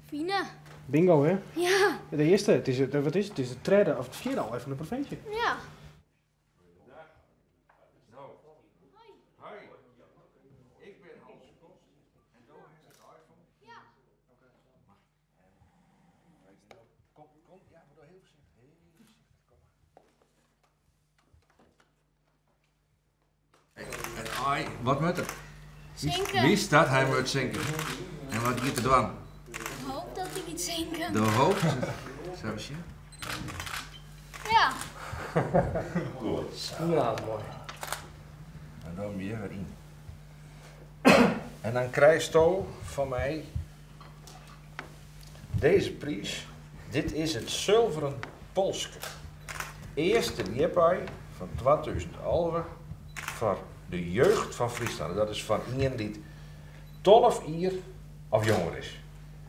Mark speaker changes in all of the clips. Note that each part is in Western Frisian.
Speaker 1: Fine.
Speaker 2: Bingo, hè?
Speaker 1: Ja.
Speaker 2: De earste, it is, wat is it, it is de tredde of it fjirde al fan de provinsje.
Speaker 1: Ja.
Speaker 3: En ai, wat moat er?
Speaker 1: Zinken.
Speaker 3: Wist dat hy moat zinken? En wat giet er dwaan?
Speaker 1: De hoop dat ik giet zinken.
Speaker 3: De hoop? Sa sjen.
Speaker 1: Ja.
Speaker 3: Goed.
Speaker 2: Ja, moai.
Speaker 3: En dan weer wer yn. En dan krijsto fan my dizze priis. Dit is it Sulveren Polske. Earste ljipaai fan 2011 foar de jeugd fan Fryslân. Dat is foar ien dy't 12 jier of jonger is.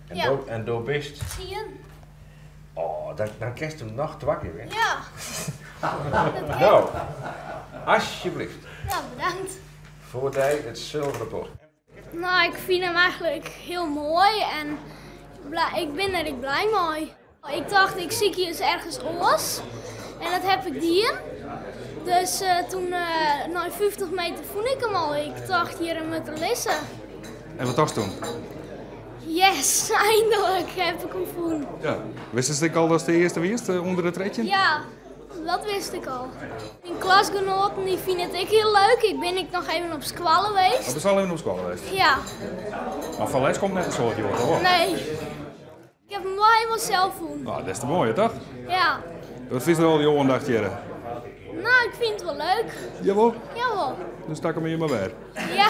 Speaker 3: En,
Speaker 1: Ja.
Speaker 3: do, en do bist...
Speaker 1: 10.
Speaker 3: Oh, dan kinst him noch twa kear winne.
Speaker 1: Ja. Dat kin.
Speaker 3: No, alsjeblieft.
Speaker 1: Nou, bedankt.
Speaker 3: Foar dy it Sulveren Polske.
Speaker 1: No, ik fyn him eigentlik hiel moai en ik bin der ek blij mei. Ik tocht, ik sykje ris ergens oars en dat ha ik dien. Dus toen nei 50 meter fûn ik him al. Ik tocht, hjir moat er lizze.
Speaker 4: En wat tochtst toen?
Speaker 1: Yes, eindelijk heb ik him fûn.
Speaker 4: Ja. Wistest ek al datst de earste wiest ûnder de 13?
Speaker 1: Ja, dat wist ik al. Myn klasgenoaten dy fine it ek hiel leuk. Ik bin ek noch even op skoalle west.
Speaker 4: Oh, bist al even op skoalle west?
Speaker 1: Ja.
Speaker 4: Mar fan les komt net in soad hjoed, hoor.
Speaker 1: Nee. Ik ha him wol hielendal sels fûn.
Speaker 4: No, dat is te moai, toch?
Speaker 1: Ja.
Speaker 4: Wat fynst der al dy oandacht hjir?
Speaker 1: No, ik fyn it wol leuk.
Speaker 4: Jawol?
Speaker 1: Jawol.
Speaker 4: Dan stak him hjir mar wer.
Speaker 1: Ja.